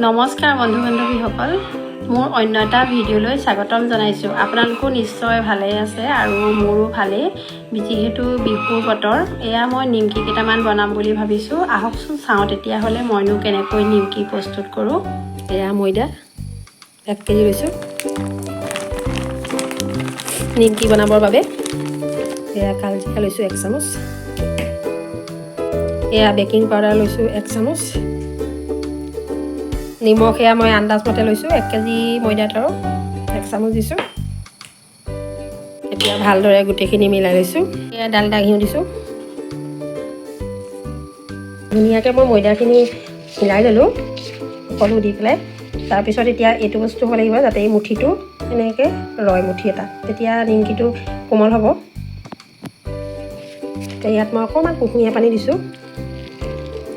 নমস্কাৰ বন্ধু বান্ধৱীসকল, মোৰ অন্য এটা ভিডিঅ'লৈ স্বাগতম জনাইছোঁ। আপোনালোকো নিশ্চয় ভালেই আছে আৰু মোৰো ভালেই। যিহেতু বিহুৰ বতৰ, এয়া মই নিমকি কেইটামান বনাম বুলি ভাবিছোঁ। আহকচোন চাওঁ তেতিয়াহ'লে মইনো কেনেকৈ নিমকি প্ৰস্তুত কৰোঁ। এয়া ময়দা 1 কেজি লৈছোঁ নিমকি বনাবৰ বাবে। এয়া কালজিৰা লৈছোঁ 1 চামুচ। এয়া বেকিং পাউডাৰ লৈছোঁ 1 চামুচ। নিমখ এয়া মই আন্দাজমতে লৈছোঁ, 1 কেজি ময়দাত আৰু 1 চামুচ দিছোঁ। এতিয়া ভালদৰে গোটেইখিনি মিলাই লৈছোঁ। এয়া ডালডা ঘিউ দিছোঁ। ধুনীয়াকৈ মই ময়দাখিনি মিলাই ল'লোঁ সকলো দি পেলাই। তাৰপিছত এতিয়া এইটো বস্তু হ'ব লাগিব যাতে এই মুঠিটো এনেকৈ ৰয়, মুঠি এটা, তেতিয়া নিমকিটো কোমল হ'ব। এতিয়া ইয়াত মই অকণমান কুহুমীয়া পানী দিছোঁ।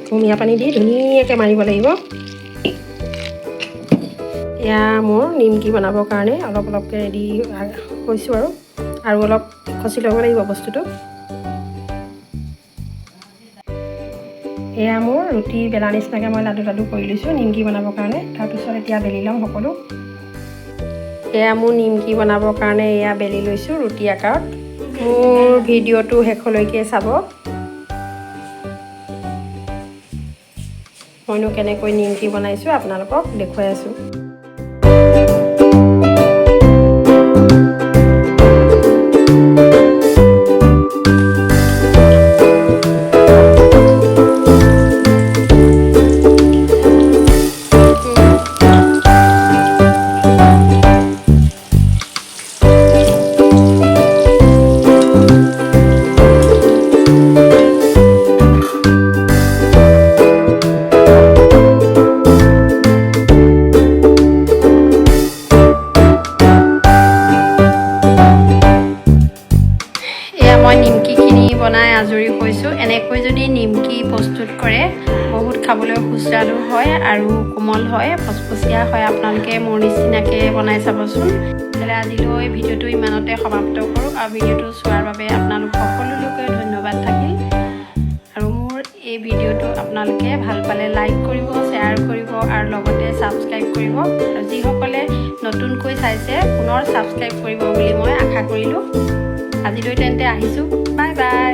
কুহুমীয়া পানী দি ধুনীয়াকৈ মাৰিব লাগিব। এয়া মোৰ নিমকি বনাবৰ কাৰণে অলপ অলপকৈ ৰেডি হৈছোঁ আৰু অলপ খচি ল'ব লাগিব বস্তুটো। এয়া মোৰ ৰুটি বেলা নিচিনাকৈ মই লাডু লাডু কৰি লৈছোঁ নিমকি বনাবৰ কাৰণে। তাৰপিছত এতিয়া বেলি ল'ম সকলো। এয়া মোৰ নিমকি বনাবৰ কাৰণে এয়া বেলি লৈছোঁ ৰুটি আকাৰত। মোৰ ভিডিঅ'টো শেষলৈকে চাব, মইনো কেনেকৈ নিমকি বনাইছোঁ আপোনালোকক দেখুৱাই আছোঁ। এয়া মই নিমকিখিনি বনাই আজৰি হৈছোঁ। এনেকৈ যদি নিমকি প্ৰস্তুত কৰে, বহুত খাবলৈ সুস্বাদু হয় আৰু কোমল হয়, ফচফচীয়া হয়। আপোনালোকে মোৰ নিচিনাকৈ বনাই চাবচোন। তেতিয়াহ'লে আজিলৈ ভিডিঅ'টো ইমানতে সমাপ্ত কৰোঁ আৰু ভিডিঅ'টো চোৱাৰ বাবে আপোনালোক সকলোলৈকে ধন্যবাদ থাকিল। আৰু মোৰ এই ভিডিঅ'টো আপোনালোকে ভাল পালে লাইক কৰিব, শ্বেয়াৰ কৰিব আৰু লগতে ছাবস্ক্ৰাইব কৰিব। আৰু যিসকলে নতুনকৈ চাইছে, পুনৰ ছাবস্ক্ৰাইব কৰিব বুলি মই আশা কৰিলোঁ। আজিলৈ তেন্তে আহিছোঁ, বাই বাই।